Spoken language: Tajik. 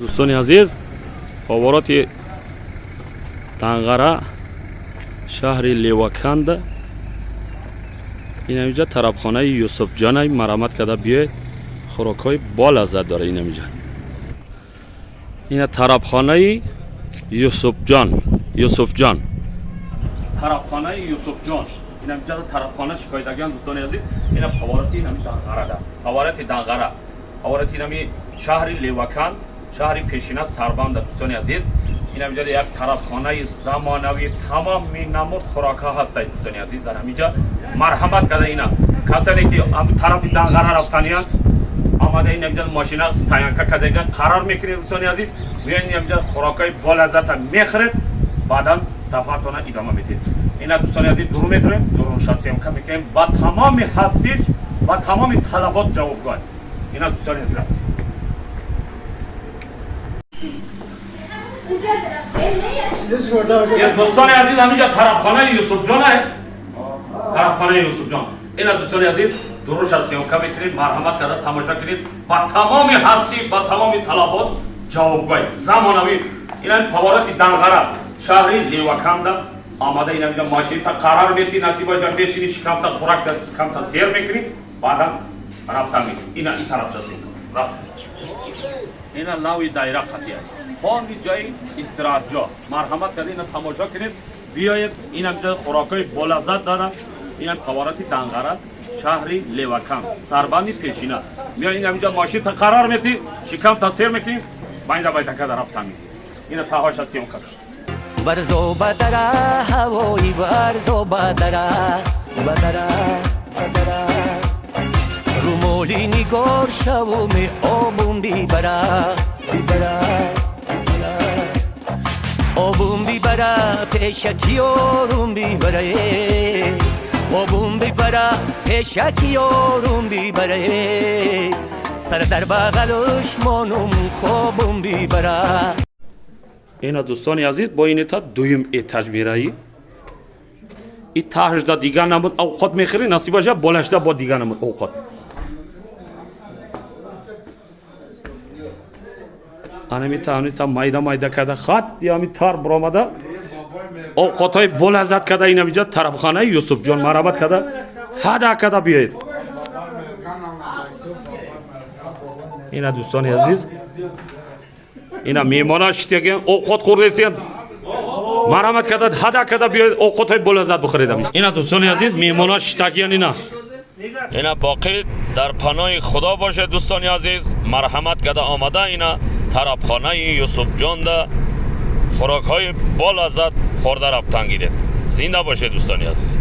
Дӯстони азиз, повороти Данғара, шаҳри Леваканда, инамиҷа тарабхонаи Юсуфҷонай. Марҳамат карда биёед, хӯрокҳои болаззат дора инамиҷа. Ина тарабхонаи Юсуфҷон, Юсуфҷон, тарабхонаи Юсуфҷон. Инамиҷа тарабхона шикоятагиан, дӯстони азиз. Ина повороти инами Данғарада, повороти Данғара, повороти инами шаҳри Леваканд, шаҳри пешина Сарбанда. Дӯстони азиз, инамиҷа як тарабхонаи замонавӣ, тамоми намуд хӯрокҳо ҳастад, дӯстони азиз, дар ҳамиҷа. Марҳамат карда, ина касане ки тарафи Данғара рафтаниянд, омада инамиҷа мошина стоянка кардага қарор мекунед. Дӯстони азиз, биёед, инамиҷа хӯрокҳои болаззата мехӯред, баъдан сафартона идома медиҳед. Ина, дӯстони азиз, дуру медурем, дурунша съёмка мекунем. Ба тамоми ҳастиш, ба тамоми талабот ҷавобгоҳ. Ина, дӯстони азиз, рафтем. Дӯстони азиз, ҳаминҷа тарабхонаи Юсуфҷон, тарабхонаи Юсуфҷон. Ина, дӯстони азиз, дуруша съёмка мекунед, марҳамат карда тамошо кунед. Ба тамоми ҳастӣ, ба тамоми талабот ҷавобгоҳ, замонавӣ. Ина повороти Данғара, шаҳри Леваканда. Омада инамиҷа мошинта қарор метӣ, насибаҷа мешини, шикамта хӯрак, шикамта зер мекунӣ, баъдан рафта мекунӣ. Ина ин тарафша съёмка рафт. Ина лави дайра қатия хонди ҷои истироҳатҷо. Марҳамат карда ина тамошо кунед, биёед, инамҷа хӯрокҳои болаззат дорад. Инам повороти Данғара, шаҳри Леваканд, Сарбанди пешина. Миёед, инамиҷа мошинта қарор метӣ, шикамта сер мекунӣ, байда байтакада рафта мекунӣ. Ина таҳоша съёмка. Барзо бадара, ҳавои барзо бадара, бадара, бадара, румоли нигор шавуми обум бибара, бибара, обум бибара, пешаки ёрум бибара, обум бибара, пешаки ёрум бибара, сар дар бағалуш монум, хобум бибара. Ина, дӯстони азиз, бо ин эта дуюм этаж мераӣ. И таҳжда дигар намуд авқот мехӯрӣ, насибаша болашда бо дигар намуд овқот. Анами та майда майда карда, хат ями тар биромада, овқотҳои болаззат карда. Инамиҷа тарабхонаи Юсуфҷон. Марҳамат карда, ҳада карда биёед. Ина, дӯстони азиз, ина меҳмона шитаген, овқот хӯрдесиян. Марҳамат карда, ҳада карда биёед, овқотҳои болаззат бихӯред. Ина, дӯстони азиз, меҳмона шитагиян. Ина боқӣ дар паноҳи Худо бошед, дӯстони азиз. Марҳамат карда омада, ина тарабхонаи Юсуфҷонда хӯрокҳои болаззат хӯрда рафтан гиред. Зинда бошед, дӯстони азиз.